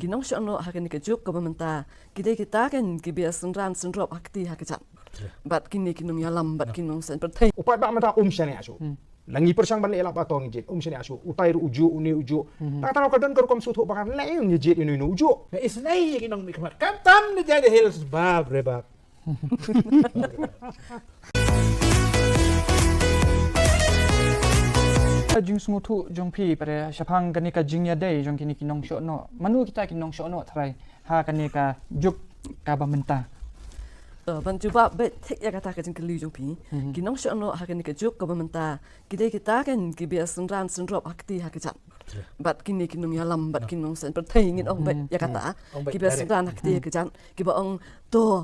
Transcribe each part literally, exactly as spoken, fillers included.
Ki nongshong noh ha kane ka juk kaba mynta ki dei kita kein kiba synran synrop ha kti ha kjat. Bad kine ki nongïalam bad ki nongseng pyrthei. U paidbah mynta um shaniah shuh. Hmm. La ngi pyrshang ban leh lap ba to ngi jied, um shaniah shuh. Utai ruh u juh, une u juh. Hmm. Tang tang ka don ka rukom sngewthuh ba kan leh ngi jied ïa une u juh. Nga isnei ïa ki nongmihkhmat. Kam tam ne Jaintia Hills ba bre ba. Ka jingsngewthuh jong phi, pare, shaphang kane ka jingïadei jong kine ki nongshong noh. Mano kita ki nongshong noh tharai ha kane ka juk kaba mynta? To, ban jubab beit thik ïa kata ka jingkylli jong phi. Mhm. Ki nongshong noh ha kane ka juk kaba mynta ki dei kita kein kiba synran synrop ha kti ha kjat. Bad kine ki nongïalam bad ki nongseng pyrthei, ngin ong beit ïa kata. Ong beit kiba direct. Synran ha kti ha kjat, kiba ong to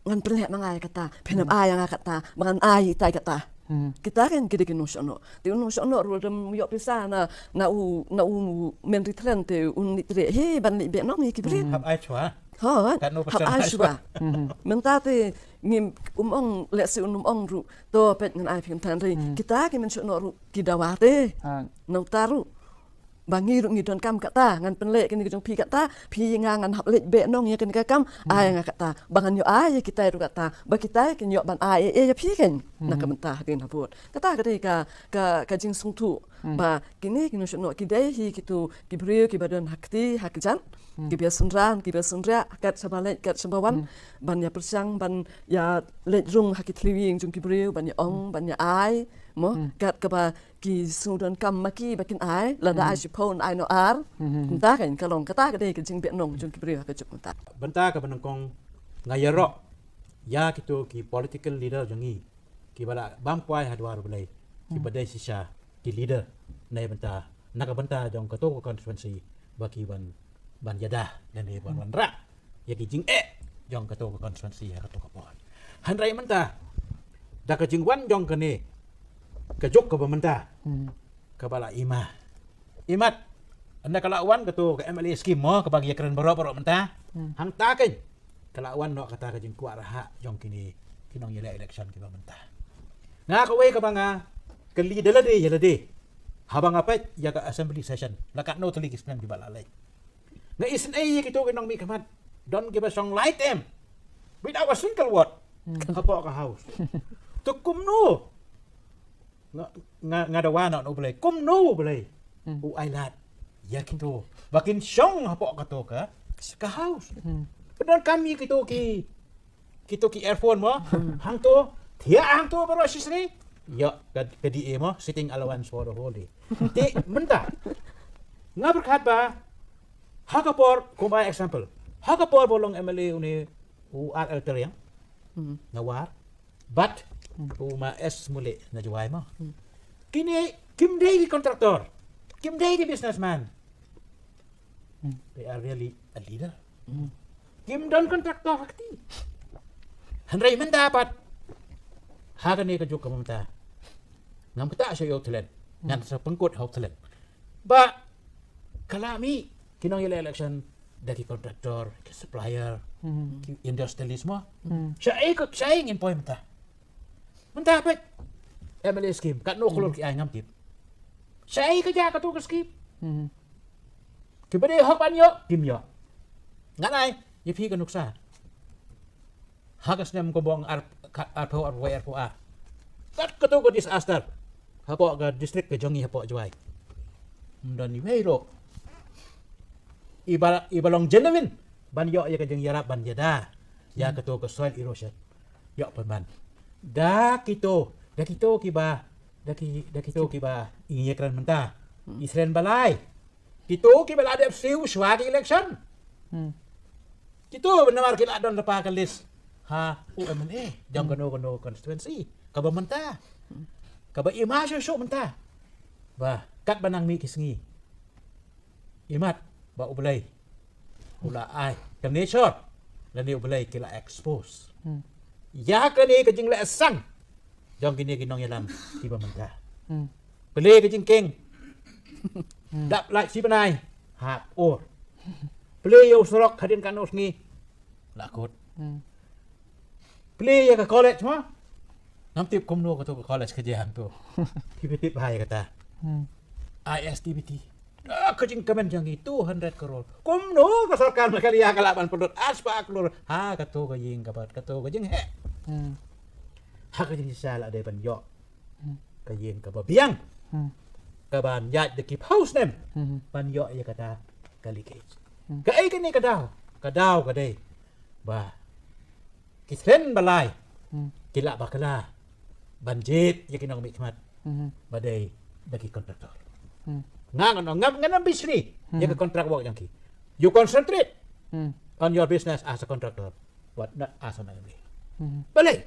ngan pynleh ma nga ïa kata, phin ym ai ïa nga kata, ba ngan ai ïa ita ïa kata. Hmm. Kita kein ki dei ki nongshong noh. Te u nongshong noh ruh lada ym ïoh pisa na, na u, na u Myntri Thlen te un leit treh, he, ban leit beh nong ïa ki briew. Hmm. Hap ai shuwa. Hooid, hap ai shuwa. Hmm. Mynta te ngim, um ong, lehse un ym ong ruh to peit ngan ai phi, ym tang re. Hmm. Kita ki nongshong noh ruh ki dawa te. Ha. Na uta ruh ba ngi ruh ngi donkam kata, ngan pynleh kane ka jong phi kata, phi ïa nga ngan hap leit beh nong ïa kane ka kam, ai ïa nga kata, ba ngan ïoh ai ïa kitai ruh kata, ba kitai kin ïoh ban ai ïa, ïa phi kein na ka bynta hadien habud. Kata ka dei ka, ka, ka jingsngewthuh ba kine ki nongshong noh ki dei hi kito ki briew kiba don ha kti ha kjat, kiba synran, kiba synriah, kat shaba leit, kat shaba wan, ban ïa pyrshang, ban ïa leit rung ha ki thliew ïing jong ki briew, ban ïa ong, ban ïa ai, mo, kat kaba ki sngewdonkam ma ki ba kin ai, lada ai shiphew un ai noh ar. Mhm. Mynta kein ka long kata ka dei ka jingbeh nong jong ki briew ha ka juk mynta. Bynta kaba nyngkong nga ïaroh ïa kito ki political leader jong ngi kiba la bam kwai ha dwar U Blei, kiba dei shisha ki leader na bynta, na ka bynta jong kato ka constituency ba ki ban, ban ïada lane ban wanrah ïa ki jingeh jong kato ka constituency ha kato ka por. Hynrei mynta da ka jingwan jong kane ka juk kaba mynta, hmm, kaba la i ma, imat, ynda ka la wan kato ka M L A scheme mo kaba ngi ïakren baroh baroh mynta, hmm, hangta kein ka la wan noh kata ka jingkwah rhah jong kine ki nongïaleh election kiba mynta. Nga kawei kaba nga kylli da lade ïa lade haba nga peit ïa ka assembly session, la katno tylli ki snem kiba la leit. Nga isynei ïa kito ki nongmihkhmat, don kiba shong lai term without a single vote hapoh ka House. To kumno? Nga, nga, nga dawa na U Blei, kumno U Blei u ai lad ïa kito ba kin shong hapoh kato ka, ka House. Pyndonkam ïa kito ki, kito ki earphone mo, hangto, thiah hangto baroh shisngi. Ïa ka, ka D A mo, sitting allowance for the whole day. Te mynta nga pyrkhat ba ha ka por, kumba example, ha ka por ba long M L A une u R L Tyrïang na War, bad u ma S Mulih na Jowai mo. Kine kim dei ki contractor, kim dei ki businessman. They are really a leader. Kim don contractor ha kti. Hynrei mynta pat ha kane ka juk ka mynta, ngam ktah sha ïa u Thlen, ngan sa pynkut ha u Thlen. Ba ka la mih ki nongïaleh election da ki contractor, ki supplier, ki industrialist mo. Shaei ka, shaei ngin poi mynta? Mynta peit M L A scheme, katno klur ki ai ngam tip. Shaei ka jia kato ka scheme? Kiba dei hok ban ïoh kim ïoh. Ngan ai ïa phi ka nuksa. Ha ka snem kaba ong ar, ka, arphew, arphew wei, arphew ar, kat kato ka disaster hapoh ka district ka jong ngi hapoh Jowai, ym don iwei ruh iba, iba long genuine ban ïoh ïa ka jingïarap ban ïada ïa kato ka soil erosion. Ïoh pynban da kito, da kito kiba, da ki, da kito kiba ngi ïakren mynta, i Seren Balai. Kito kiba la dep siew shuwa ki election. Kito namar ki la don lypa ka list ha u M L A jong kano kano constituency kaba mynta, kaba i ma shuh shuh mynta. Ba katba nang mih ki sngi, imat ba U Blei u la ai ka nation lane U Blei ki la expose ïa kane ka jingleh sang jong kine ki nongïalam kiba mynta. Plie ka jingkieng, dap light shi bnai, hap ur. Plie ïa u surok hadien katno sngi, la kut. Plie ïa ka college mo, ngam tip kumno kato ka college ka jia hangto. Phi, phi tip bha ïa kata. I S T B T. Ah, ka jingkmen jong ngi two hundred crore. Kumno ka sorkar Meghalaya ka lah ban pynlut arspah klur ha kato ka ïing kaba, kato ka jingheh. Hmm. Ha ka jingshisha la dei ban ïoh Hmm. ka ïing kaba biang. Hmm. Kaban ïaid da ki phew snem. Hmm. Ban ïoh ïa kata ka leakage. Hmm. Kaei kane ka daw? Ka daw ka dei ba ki thlen ba lai Hmm. ki lah bakla ban jied ïa ki nongmihkhmat Hmm. ba dei da ki contractor. Hmm. Nga ngan ong, ngam, ngan ym bishni ïa ka Hmm. contract work jong ki. You concentrate Hmm. on your business as a contractor, but not as an M L A. Hmm. Balei?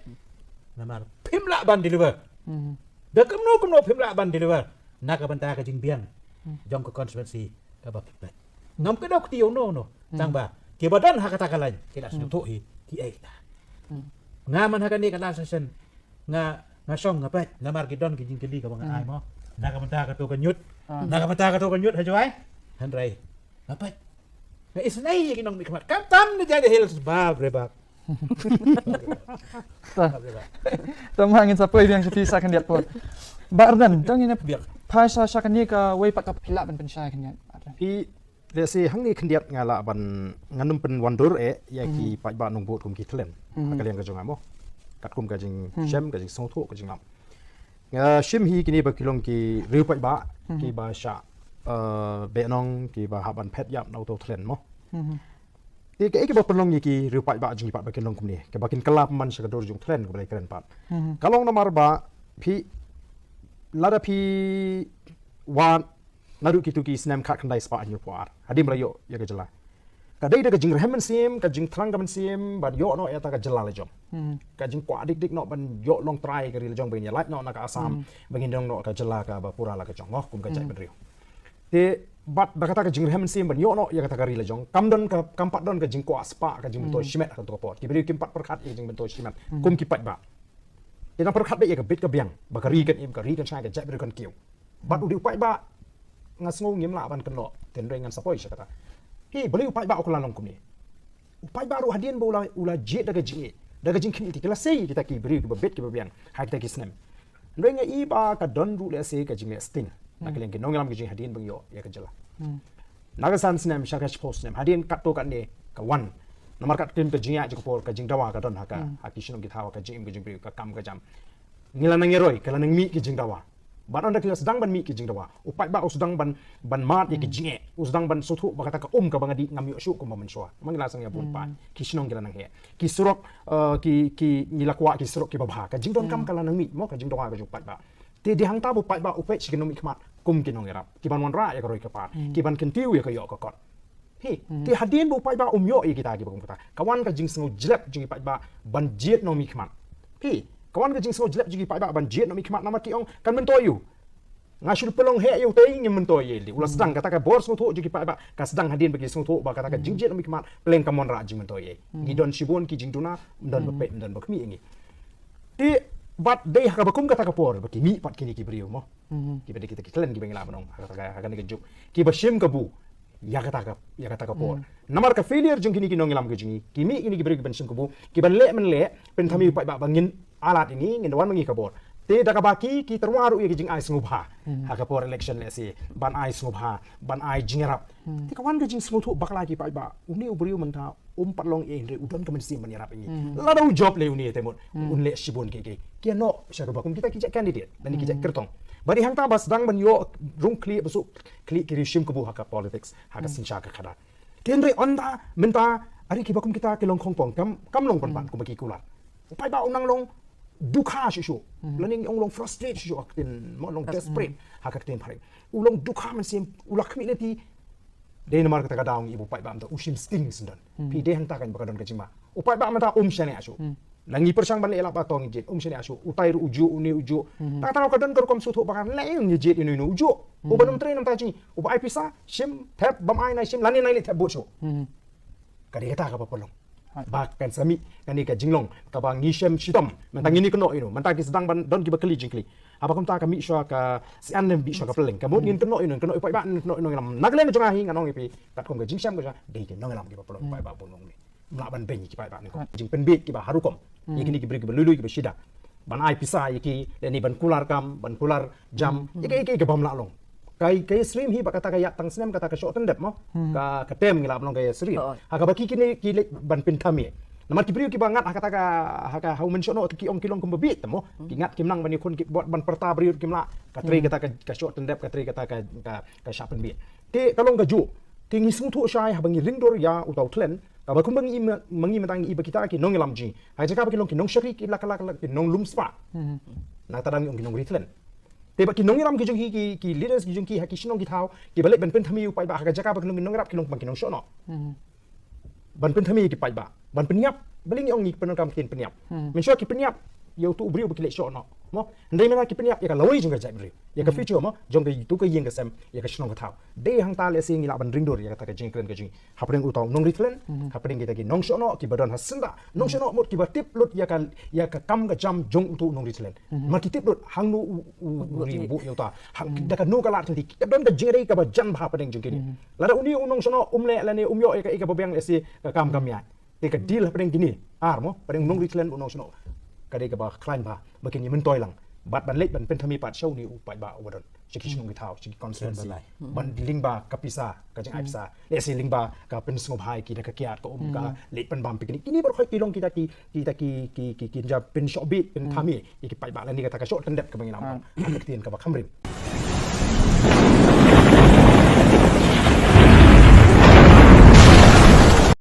Namar phim lah ban deliver. Hmm. Da kumno kumno phim lah ban deliver na ka bynta ka jingbiang Hmm. jong ka constituency kaba phi peit. Ngam kdew kti ïa uno uno. Hmm. Tang ba kiba don ha kata ka lain ki la Hmm. sngewthuh hi kiei kita. Hmm. Nga man ha kane ka last session nga, nga shong nga peit namar ki don ki jingkylli kaba nga Hmm. ai mo. Na ka bynta kato ka ñiut. Ah. Na ka bynta kato ka ñiut ha Jowai. Hynrei nga peit, nga isynei ïa ki nongmihkhmat. Khamtam na Jaintia Hills, bap re bap. Tang, tang ma ngin sa poi biang sha phi sa khyndiat por. Bah Ardent, tang ngin Biang. phai sha, sha kane kawei pat kaba phi lah ban pynshai khyndiat, Bah Ardent. Phi, lehse hangne khyndiat nga lah ban, ngan ym pynwandur eh ïa ki Hmm. paidbah nongbud kum ki thlen. Hmm. Ha ka liang ka jong nga mo. Katkum ka Hmm. jingshem, ka jingsngewthuh, ka jinglam. Nga shim hi kine ba ki long ki riew paidbah Hmm. kiba shah, eh, beh nong, kiba hap ban phet ïap na uto u thlen mo. Hmm. Te kaei kaba pynlong ïa ki riew paidbah jong ngi pat ba kin long kumne, kaba kin kylla pynban sha ka dur jong u thlen kaba la kren pat. Hmm. Ka long namar ba phi, lada phi wad naduh kito ki snem khatkhyndai spah hynñiewphew ar hadien ba la ïoh ïa ka jylla, ka dei da ka jingrhem mynsiem, ka jingthrang ka mynsiem ban ïoh noh ïa kata ka jylla la jong. Hmm. Ka jingkwah dik dik noh ban ïoh long trai ka ri la jong, ba ngin ïa lait noh na ka Assam, Hmm. ba ngin don noh ka jylla kaba pura la ka jong, oh, kum ka Hmm. jaitbynriew. Te bad da kata ka jingrhem mynsiem ban ïoh noh ïa kata ka ri la jong, kam don ka, kam pat don ka jingkwah spah, ka jingmyntoi Hmm. shimet ha kato ka por. Ki briew kim pat pyrkhat ïa ka jingmyntoi shimet Hmm. kum ki paidbah. Te nang pyrkhat beit ïa ka bit ka biang ba ka ri kan im, ka ri kan shai, ka jaitbynriew kan kiew. Bad u dei u paidbah, nga sngew ngim lah ban kynnoh, hynrei ngan sa poi sha kata. Hi, balei u paidbah u kylla long kumne? U paidbah ruh hadien ba u la, u la jied da ka jingïeit, da ka jingkhmih, te ki la sei kita ki briew kiba bit kiba biang ha kita ki snem. Hynrei nga i ba ka don ruh lehse ka jingleh sting na ka Hmm. liang ki nongïalam ka jong ngi hadien ba ngi ïoh ïa ka jylla. Hmm. Na ka san snem sha ka shiphew snem hadien katto katne ka wan. Namar katkum ka jingïaid jong ka por, ka jingdawa ka don ha ka, Hmm. ha ki shnong ki thaw, ka jingim ka jong ki briew, ka kam ka jam. Ngi la nang ïaroi, ka la nang mih ki jingdawa. Bad ynda ki la sdang ban mih ki jingdawa, u paidbah u sdang ban, ban mad ïa ki Hmm. jingeh, u sdang ban sngewthuh ba kata ka um kaba nga dih ngam ïoh shuh kumba mynshuwa. Ma ngi la sdang ïa bun Hmm. pat, ki shnong ki la nang heh, ki surok, eh, ki, ki, ngi la kwah ki surok kiba bha. Ka jingdonkam Hmm. ka la nang mih mo, ka jingdawa ka jong u paidbah. Te dei hangta ba u paidbah u peit sha ki nongmihkhmat kum ki nongïarap kiban wanrah ïa ka roi ka par, Hmm. kiban kyntiew ïa ka ïoh ka kot. Hi, Hmm. te hadien ba u paidbah um ïoh ïa kita kiba kum kata, ka wan ka jingsngew jlep jong ki paidbah ban jied nongmihkhmat. Hi, ka wan ka jingsngew jlep jong ki paidbah ban jied nongmihkhmat, namar ki ong kan myntoi ïa u. Nga shu pynlong heh ïa u te ngim myntoi ïa u. La Hmm. sdang kata ka bor sngewthuh jong ki paidbah, ka sdang hadien ba ki sngewthuh ba kata ka Hmm. jingjit nongmihkhmat pleng kam wanrah jingmyntoi ïa u. Hmm. Ngi don shibun ki jingduna, ym don ba Hmm. peit, ym don ba khmih ïa ngi. Te bad dei ha kaba kum kata ka por ba ki mih pat kine ki briew mo. Hmm. Kiba dei kita ki thlen kiba ngi lah ban ong ha kata ka, ha kane ka juk, kiba shim kabu ïa kata ka, ïa kata ka por. Hmm. Namar ka failure jong kine ki nongïalam ka jong ngi, ki mih kine ki briew kiban shim kabu, kiban leh mynleh, pynthame Hmm. u paidbah ba ngin alat ïa ngi, ngin da wan ma ngi ka bor. Te da kaba ki, ki tyrwa ruh ïa ka jingai sngewbha Hmm. ha ka por election lehse, ban ai sngewbha, ban ai jingïarap. Hmm. Te ka wan ka jingsngewthuh bakla ki paidbah, une u briew mynta um pat long ei, hynrei u don ka mynsiem ban ïarap ïa ngi. Hmm. Lada u jop lei une te mut Hmm. un leh shibun kiei kiei. Ki ïa noh sha kaba kum kita ki jait candidate lane ki jait Hmm. kyrtong. Bad dei hangta ba sdang ban ïoh rung khlieh ba suk khlieh ki riew shim kabu ha ka politics, ha ka Hmm. synshar ka khadar. Te hynrei ynda mynta, are kiba kum kita ki long khongpong, kam, kam long pynban Hmm. kumba ki kular. U paidbah u nang long dukha shuh shuh. Hmm. Lane ngi ong long frustrate shuh shuh ha ka ktien, mo long Yes. desperate Hmm. ha ka ktien phareng. U long dukha mynsiem, u la khmih lynti. Dei namar kata ka daw ngi i ba u paidbah mynta u shim sting syndon. Hmm. Phi, dei hangta kan ba ka don ka jingma. U paidbah mynta um shaniah shuh. Hmm. La ngi pyrshang ban leh lap ba to ngi jied, um shaniah shuh. Utai ruh u juh, une u juh. Hmm. Tang tang ka don ka rukom sngewthuh ba kan leh ngi jied ïa uno uno u juh. Hmm. Uba nym trei namar jong ngi, uba ai pisa, shim, thep, bym ai nai shim, lane nai leit thep bud shuh. Hmm. Ka dei kata kaba pynlong. Hai. Ba kan sa mih kane ka jinglong kaba ngi shem shitom. Mynta Hmm. ngin ïa kynnoh ïa uno, mynta ki sdang ban don kiba kylli jingkylli. Haba kumta ka mih shuwa ka syiar ne mih shuwa ka pylleng. Ka mut Hmm. ngin kynnoh ïa uno, kynnoh ïa u paidbah, ngin kynnoh ïa u nongïalam. Na ka liang ka jong nga hi ngan ong ïa phi, katkum ka jingshim ka jong nga, dei ki nongïalam kiba pynlong Hmm. paidbah bun nongmih. Ym lah ban beiñ ïa ki paidbah ne ko. Hai. Jingpynbieit kiba ha rukom Hmm. ïa kine ki briew kiba lui lui kiba shida. Ban ai pisa ïa ki, lane ban kular kam, ban kular jam, Hmm. ïa ki, ïa ki, ïa ki bym lah long. Ka ïa, ka ïa syriem hi ba kata ka ïa tang snem kata ka shoh tyndep mo. Ka, ka tem ngi lah ban long ka ïa syriem. Ha kaba ki kine ki leh ban pynthame. Namar ki briew kiba ngat ha kata ka, ha ka, ha u mynshohnoh ki ong ki long kumba bieit te mo. Ki ngat kim nang ban ïakhun ki bad ban pyrta briew kim lah. Ka trei kata ka, ka shoh tyndep, ka trei kata ka, ka, ka shah pynbieit. Te ka long kajuh. Te ngi sngewthuh shai haba ngi ring dur ïa uta u thlen. Kaba kumba ngi i ma, ma ngi mynta ngi i ba kita ki nongïalam jong ngi. Ha jaka ba ki long ki nongshakri ki la ka la ka la ki nonglum spah. Nangta dang ngi ong ki nongri thlen. Te ba ki nongïalam ki jong ki, ki, ki leaders ki jong ki ha ki shnong ki thaw, kiba leit ban pynthame ïa u paidbah ha ka jaka ba ki long ki nongïarap ki long ba ki nongshohnoh. Ban pynthame ïa ki paidbah, ban pynïap, balei ngi ong ngi pyndonkam ktien pynïap. Mynshuwa ki pynïap ïa uto u briew ba ki leit shohnoh. Mo, hynrei mynta ki pynïap ïa ka lawei jong ka jaitbynriew, ïa ka future mo, jong ka, ïa uto ka ïing ka sem, ïa ka shnong ka thaw. Dei hangta lehse ngi lah ban ring dur ïa kata ka jingkren ka jong ngi. Hapdeng uta u nongri thlen, hapdeng kita ki nongshohnoh kiba don ha syndah, nongshohnoh mut kiba tip lut ïa ka, ïa ka kam ka jam jong uta u nongri thlen. Namar ki tip lut hangno u, u, u ri u buh ïa uta. Ha, da kano ka lad kynti ki don ka jingïadei kaba jan bha hapdeng jong kine. Lada une u nongshohnoh um leh lane um ïoh ïa ka, ïa kaba biang lehse ka kam kam ïaid. Te ka deal hapdeng kine ar mo, hapdeng u nongri thlen bad u nongshohnoh, ka dei kaba khlaiñ bha ba kin ïa myntoi lang. Bad ban leit ban pynthame pat sha une u paidbah uba don sha ki shnong ki thaw, sha ki constituency. Ban lyngba ka pisa, ka jingai pisa. Lehse lyngba ka pynsngewbha ïa ki da ka kiad ka um, ka leit pynbam picnic. Kine baroh ki long kita ki, kita ki, ki, ki, ki jingpynshoh bieit, pynthame ïa ki paidbah lane kata ka shoh tyndep kaba ngi ong ha ka ktien kaba kham rim.